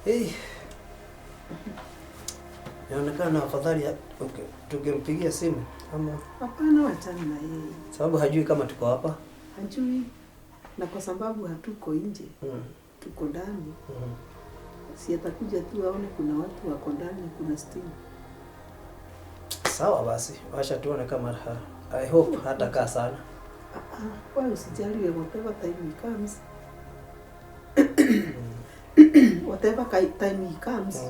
Hey. Inaonekana afadhali okay, tungempigia simu ama Hapana, wachana na yeye. Sababu hajui kama tuko hapa. Hajui, na kwa sababu hatuko nje, tuko ndani. Si atakuja tu aone kuna watu wako ndani, kuna stima. Sawa basi, wacha tuone kama I hope hatakaa sana. Wewe usijali, whatever time he comes. Whatever time he comes.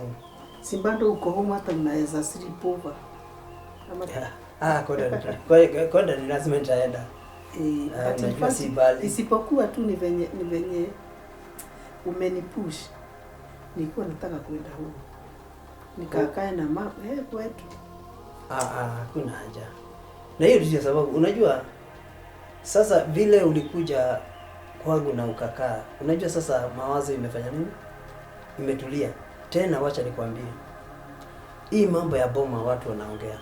Si bado uko home, hata unaweza sleep over. Ama Yeah. Kwenda ni lazima nitaenda. But in Unajua fact, si bali. isipokuwa tu ni venye umenipush. Nilikuwa nataka kwenda huko. Nikakae na mama, kwetu. Hakuna haja. Na hiyo ndio sababu unajua sasa vile ulikuja kwangu na ukakaa. Unajua sasa mawazo imefanya nini? Imetulia. Tena wacha nikwambie. Hii mambo ya boma watu wanaongea.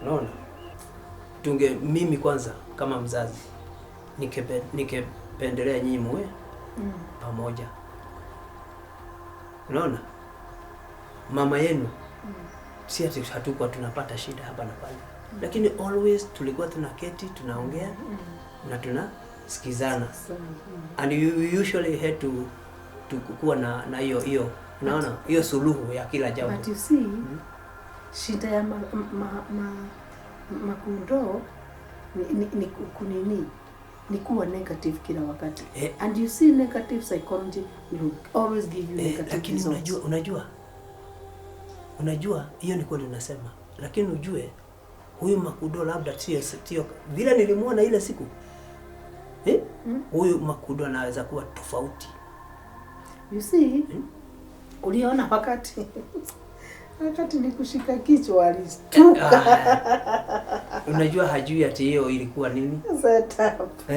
Unaona? Mimi kwanza kama mzazi ningependelea nyinyi muwe pamoja. Unaona? Mama yenu si ati hatukuwa tunapata shida hapa na pale. Lakini always tulikuwa tunaketi, tunaongea na tunasikizana. And you usually had to kuwa na hiyo, unaona? Hiyo suluhu ya kila jambo. But you see, shida ya makundo ni kunini? Ni kuwa negative kila wakati. And you see, negative psychology will always give you negative Lakini results. Unajua hiyo ni kweli unasema. Lakini ujue huyu Makudo labda sio vile nilimuona ile siku. Huyu Makudo anaweza kuwa tofauti. You see, uliona wakati nikushika kichwa alistuka. Unajua hajui ati hiyo ilikuwa nini? Set up.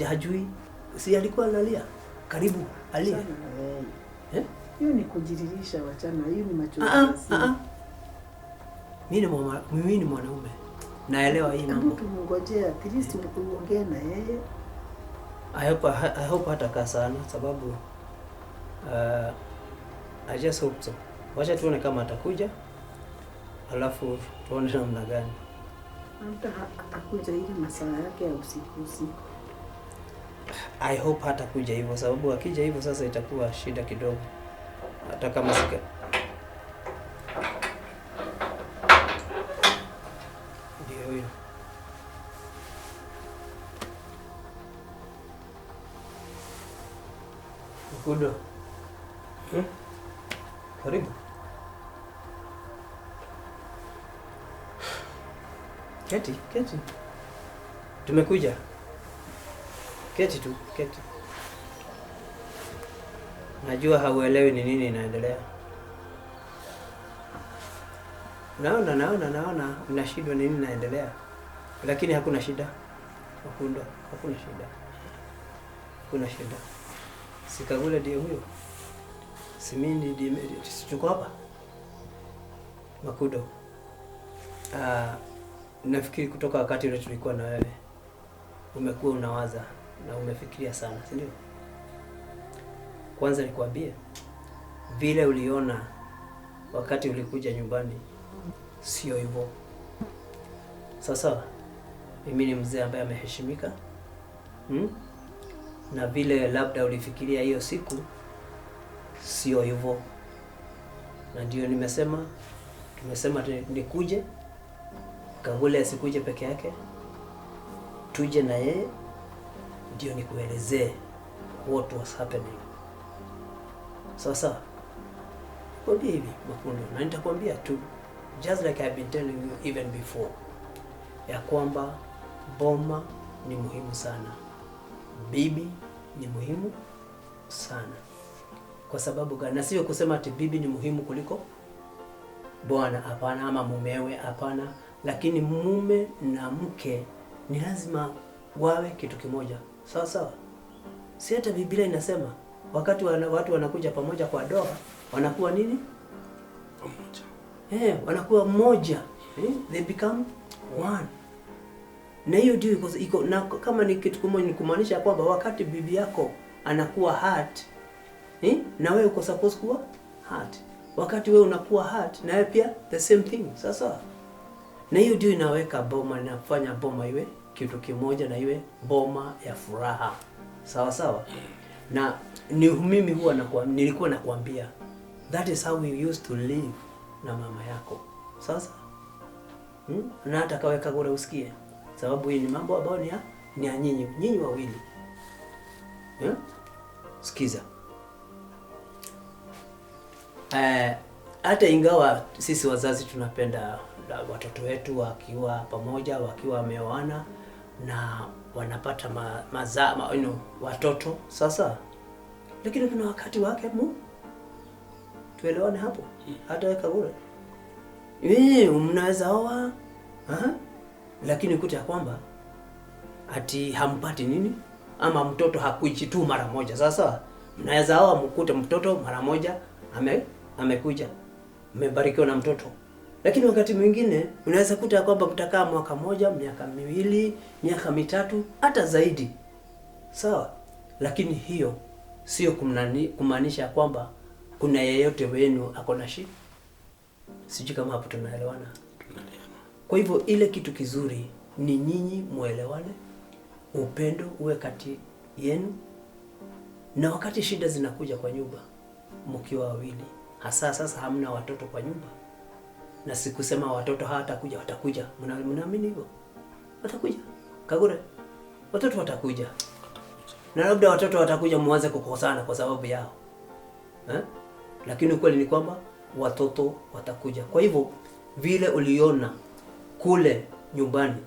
Hajui. Si alikuwa analia? Karibu alia. Sana na yeye. Hiyo ni kujiririsha, wachana, hiyo ni machozi. Mimi ni mwanaume. Naelewa hii Hebu mambo. tumngojee at least uongee na yeye. I hope hatakaa sana sababu I just hope so. Wacha tuone kama atakuja. Alafu tuone namna gani. Labda atakuja ile masaa yake ya usiku usiku. I hope hatakuja hivyo sababu akija hivyo sasa itakuwa shida kidogo. Hata kama sika. Ndio huyo. Makudo. Karibu. Keti, keti. Tumekuja. Keti tu, keti. Najua hauelewi ni nini inaendelea. Naona unashindwa ni nini inaendelea. Lakini hakuna shida. Makundo, hakuna shida. Hakuna shida. Sikagule ndiye huyo. Simini ndiye, tuko hapa. Makudo. Nafikiri kutoka wakati ule tulikuwa na wewe umekuwa unawaza na umefikiria sana, si ndio? Kwanza nikwambie vile uliona wakati ulikuja nyumbani sio hivyo. Sasa mimi ni mzee ambaye ameheshimika. Na vile labda ulifikiria hiyo siku sio hivyo. Na ndio tumesema nikuje, Kagule asikuje peke yake, tuje na yeye ndio nikuelezee what was happening. Sasa kwambia hivi Makundo, na nitakwambia tu just like I've been telling you even before, ya kwamba boma ni muhimu sana, bibi ni muhimu sana. Kwa sababu gani? Na sio kusema ati bibi ni muhimu kuliko bwana, hapana, ama mumewe, hapana. Lakini mume na mke ni lazima wawe kitu kimoja. Sawa sawa? Si hata Biblia inasema wakati watu wanakuja pamoja kwa ndoa wanakuwa nini? Pamoja. Wanakuwa mmoja. They become one. Na hiyo ndio iko, na kama ni kitu kimoja ni kumaanisha kwamba wakati bibi yako anakuwa hurt, na wewe uko supposed kuwa Hurt. Wakati wewe unakuwa hurt, na yeye pia the same thing. Sasa na hiyo ndio inaweka boma, inafanya boma iwe kitu kimoja na iwe boma ya furaha. Sawa sawa. Na ni mimi huwa nilikuwa nakwambia that is how we used to live na mama yako. Sasa na hata kaweka gore usikie, sababu hii ni mambo ambayo ni ya nyinyi wawili. Sikiza. Hata ingawa sisi wazazi tunapenda watoto wetu wakiwa pamoja, wakiwa wameoana na wanapata watoto sasa, lakini kuna wakati wake tuelewane hapo. Hata weka bure. Mnaweza oa, lakini kuta kwamba ati hampati nini ama mtoto hakuji tu mara moja. Sasa mnaweza oa mkute mtoto mara moja amekuja, mmebarikiwa na mtoto. Lakini wakati mwingine unaweza kuta kwamba mtakaa mwaka moja, miaka miwili, miaka mitatu, hata zaidi. Sawa? Lakini hiyo sio kumaanisha kwamba kuna yeyote wenu ako na shida. Sijui kama hapo tunaelewana. Kwa hivyo ile kitu kizuri ni nyinyi muelewane, upendo uwe kati yenu, na wakati shida zinakuja kwa nyumba mkiwa wawili, hasa sasa hamna watoto kwa nyumba. Na sikusema watoto hawatakuja, watakuja. Mnaamini hivyo? Watakuja. Kagure. Watoto watakuja. Na labda watoto watakuja muanze kukosana kwa sababu yao. Lakini ukweli ni kwamba watoto watakuja. Kwa hivyo vile uliona kule nyumbani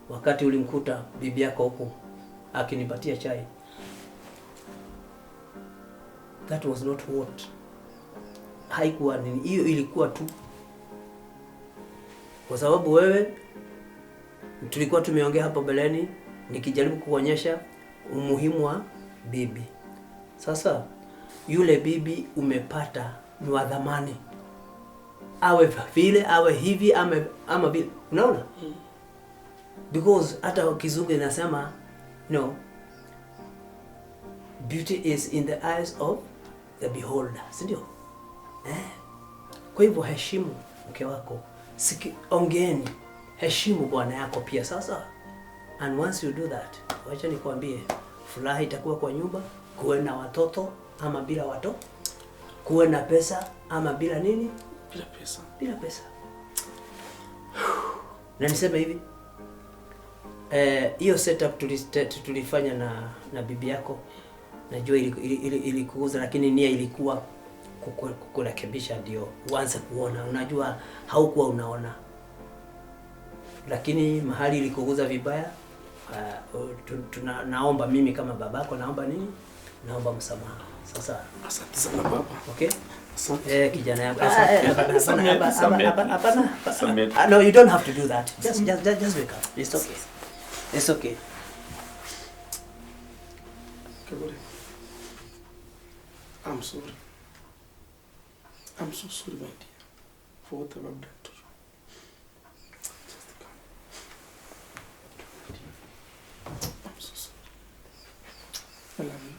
wakati ulimkuta bibi yako huko akinipatia chai, that was not what. Haikuwa nini, hiyo ilikuwa tu kwa sababu wewe, tulikuwa tumeongea hapo mbeleni nikijaribu kuonyesha umuhimu wa bibi. Sasa yule bibi umepata ni wa dhamani, awe vile awe hivi ama vile, unaona? Because hata kizungu inasema no, beauty is in the eyes of the beholder, si ndio? Kwa hivyo heshimu mke wako, ongeeni, heshimu bwana yako pia. Sasa and once you do that, wacha nikwambie, furaha itakuwa kwa nyumba, kuwe na watoto ama bila watoto, kuwe na pesa ama bila nini? Bila pesa. Bila pesa. Na niseme hivi, hiyo setup tulifanya na bibi yako, najua ilikuuza, lakini nia ilikuwa kukurekebisha ndio uanze kuona. Unajua haukuwa unaona, lakini mahali ilikuuza vibaya. Naomba mimi kama babako, naomba nini? Naomba msamaha. Sasa asante sana baba. Okay? Asante. Kijana yangu. Hapana. No, you don't have to do that. Just wake up. It's okay. It's okay. Kagure, I'm sorry. I'm so sorry, my dear, for what I've done to you. Just come. I'm so sorry. I love you.